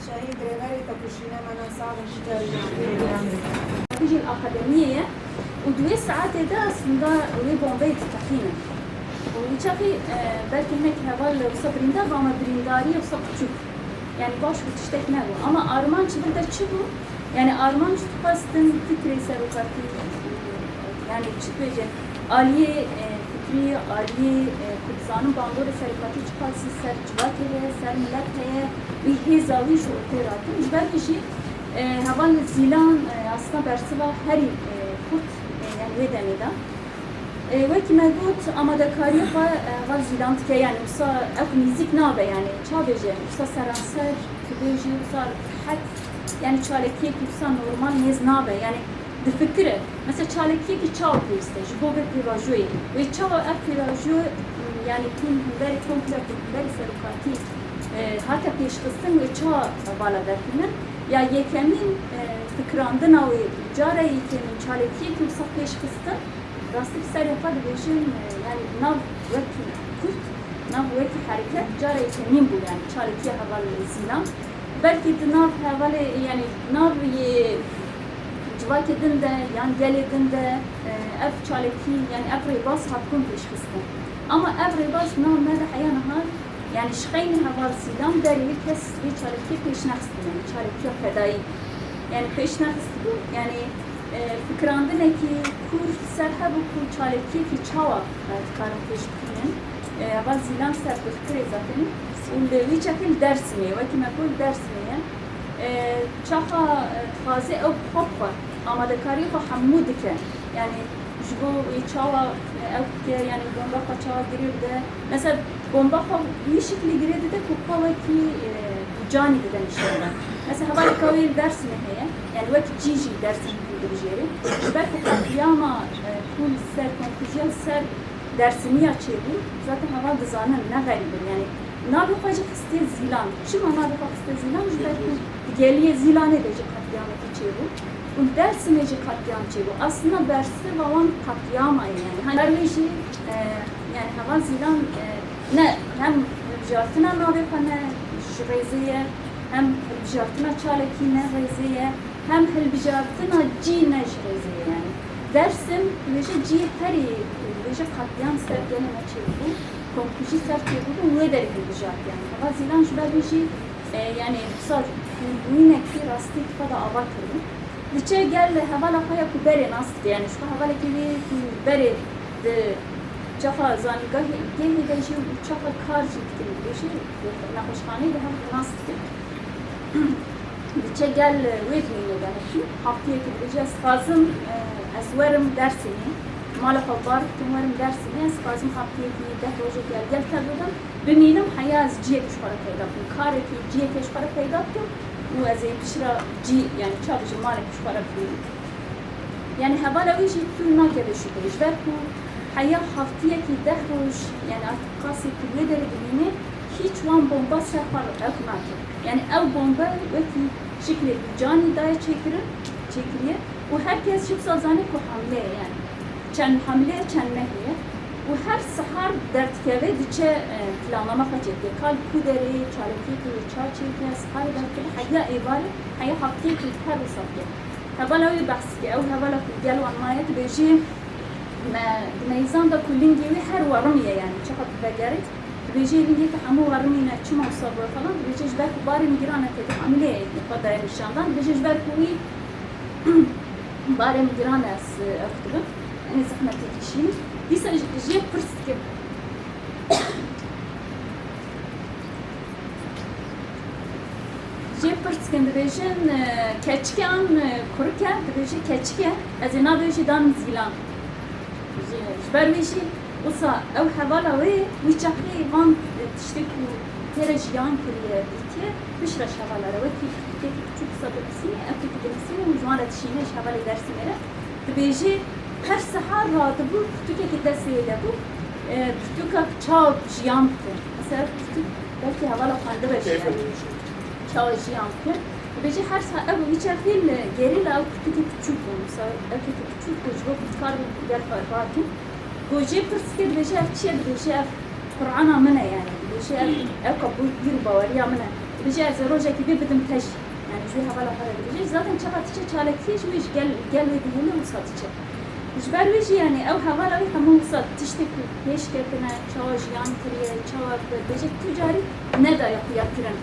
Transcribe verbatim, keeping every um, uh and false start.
Şahî, drêverê te kuşîne, me ne sax in, ji carî. Jî li akademiyê ye û di wê saetê de aslında wê bombeyê diteqînin. Û wî çaxî, e, belkî hinek heval wisa birîndar bû, ama birîndariyê wisa piçûk. Yani baş bû, tiştek nebû. Ama armanc li vir de çi bû? Yani armanc dixwestin fikrê serokatî, yani çi dibêje, aliyê, e, fikrî, aliyê, e, ku dizanin bandorê serokatî çiqas ser civakê heye, ser milet heye, wî hêza wî ji ortê rakin. Ji ber vê jî, e, heval Zîlan, e, aslında bersiva herî, e, kurt, e, yani wê demê de. E, wekî me got, amadekariya xwe, e, heval Zîlan dike, yani wisa ew nîzîk nabe, yani ça bêje, wisa seranser, tu bêjî, wisa rehet, yani çalakiyekî wisa normal nêz nabe, yani difikire. Mesela çalakiyekî çawa pêwîst e ji bo vê pêvajoyê? Wê çawa ev pêvajo, m, yani kûn hemberî komple, kûn hemberî serokatî, e, hate pêşxistin, wê çawa vala derxînin? Ya yekemîn, e, fikirandina wê cara yekemîn çalakiyekî wisa pêşxistin, rastî bi serê xwe dibêjin, e, yani nav wekî kurt, nav wekî hereket cara yekemîn bû, yani çalakiya heval Zîlan. Belkî di nav hevalê, yani nav yê civakê din de yan gelê din de, e, ev çalakî, yani ev rêbaz hatibûn pêşxistin. Ama ev rêbaz nav me de heya niha, yani ji xeynî heval Zîlan berê kes vê çalakiyê pêş nexistibû, yani çalakiya fedayî. Yani pêş nexistibû, yani, e, fikirandinekî kûr ser hebû ku çalakiyekî çawa, e, dikarin pêş bixînin. E, heval Zîlan ser bi fikirê zaten û li wî çaxê li Dêrsimê, wekî me got li Dêrsimê ye. E, çaxa, e, dixwaze ew bi xwe bi xwe, amadekariyê xwe hemû dike. Yani ji bo wî çawa, e, ew dike, yani bomba xwe çawa girê bide. Mesela bomba xwe wî şiklî girê dide ku xwe wekî, e, bi canî dide nîşan dan. Mesela hevaleka wê li Dêrsimê heye, yani wek cî jî Dêrsimê dibijêre. Ji ber ku qetlîama, e, ku li ser, komkujiya li ser Dêrsimiya çêbû, zaten heval dizanin, ne xerîb in. Yani navê xwe jî xistiye Zîlan. Çima navê xwe xistiye Zîlan? Ji ber ku di geliyê Zîlanê de jî qetlîamekî çêbû û li Dêrsimê jî qetlîam çêbû. Aslında bersiva wan qetlîama ye yani. Her wê jî, e, yani heval Zîlan, e, ne hem hilbijartina navê xwe ne ji rêzê ye, hem hilbijartina çalakî ne rêzê ye, hem hilbijartina cî ne ji rêzê ye yani. Dersim, dibêje cî herî, dibêje qetlîam ser gelê me çêbû, komkujî ser çêbû û wê derê hilbijart yani. Heval Zîlan ji ber wî jî, e, yani wisa bûyînekî rastî xwe de ava kiribû. Diçe gel hevala xwe ya ku berê nas dike, yani ji xwe hevalekî wî ku berê di çaxa zanîngehê, gehê de jî û çaxa kar jî dikin, dibêje nexweşxaneyê de hev nas dikin. Diçe gel wê dibîne, yani kî heftiyekî dibêje ez dixwazim, e, ez werim Dêrsimê, mala xwe bar bikim werim Dêrsimê, ez dixwazim heftiyekî deh rojekî gel gel tev bibim. Bimînim heya ez ciyekî ji xwe re peyda bikim, karekî ciyekê ji xwe re peyda bikim û ez ê piştre cî, yani ça bijim, malekî ji xwe re bimînim. Yani hevala wî jî tu nakeve şûbheyê, ji ber ku heya heftiyekî deh roj, yani artık qasê ku wê derê dimîne, hiç wan bomba ser xwe ew nake. Yani ew bombe wekî şiklê bi canî daye çêkirin, çêkiriye û her kes jî wisa zane ku hamle ye yani. Çend hamle ye, çend nehê ye. Û her sihar derdikeve, diçe, e, planlama xwe çêdike. Ka li ku derê, çalakiyekî wê ça çêke, siharê derdikeve, heya êvarê, heya heftiyekî her wisa dike. Hevala wê behs dike, ew hevala ku gel wan maye, dibêjê me di meyzan de ku lingê wê her werimî ye, yani çaxa tu vegerî, dibêjê lingê te hemû werimî ne, çima wisa bûye falan, dibêjê ji ber ku barê min giran e, têdî hamilê ye, xwe daye nîşandan, dibêjê ji ber ku wî barê min giran e, ez, e, ew dibim. Em ê zehmetê dikişînin. Dîsa ji, jê pirs dikim. Jê pirs dikin, dibêjin, e, keçik e an, e, kurik e? Dibêje keçik e. Ez ê navê wê jî danim Zîlan. Ji, ji ber wê jî wisa ew hevala wê, wî çaxê van, e, tiştê ku tê re jiyan kiriye, dîtiye, piştre ji hevala re wekî pirtûkekî biçûk wisa dinivîsîne, ew pirtûkê dinivîsîne û ji wan re dişîne ji hevalê Dêrsimê re. Dibêje, her sihar radibû, pirtûkekî destê wê de bû. E, pirtûka çawa jiyan bike. Mesela pirtûk belkî hevala xwendibe jî ye. Çawa jiyan bike. Dibêje, her sihar ev wî çaxê li gerîla ew pirtûkê piçûk bûn. Mesela ew pirtûkê piçûk bû, ji bo ku dikar gel xwe rakin. Ku jê pirs dike, dibêje, ev çi ye? Dibêje, ev Qur'ana min e yani. Dibêje, ev, ev ka bîr û baweriya min e. Dibêje ez ê rojekî vê bidim te jî. Yani ji wê hevala xwe re dibêje. Zaten çaxa diçe çalakiyê ji wê ji gel, gel wê dihêle wisa diçe. Ji ber wê jî yani ew hevala wê hemû wisa tiştê ku pêş ketine, çawa jiyan kiriye, çawa dibêje tu carî nedaye xuya kirin.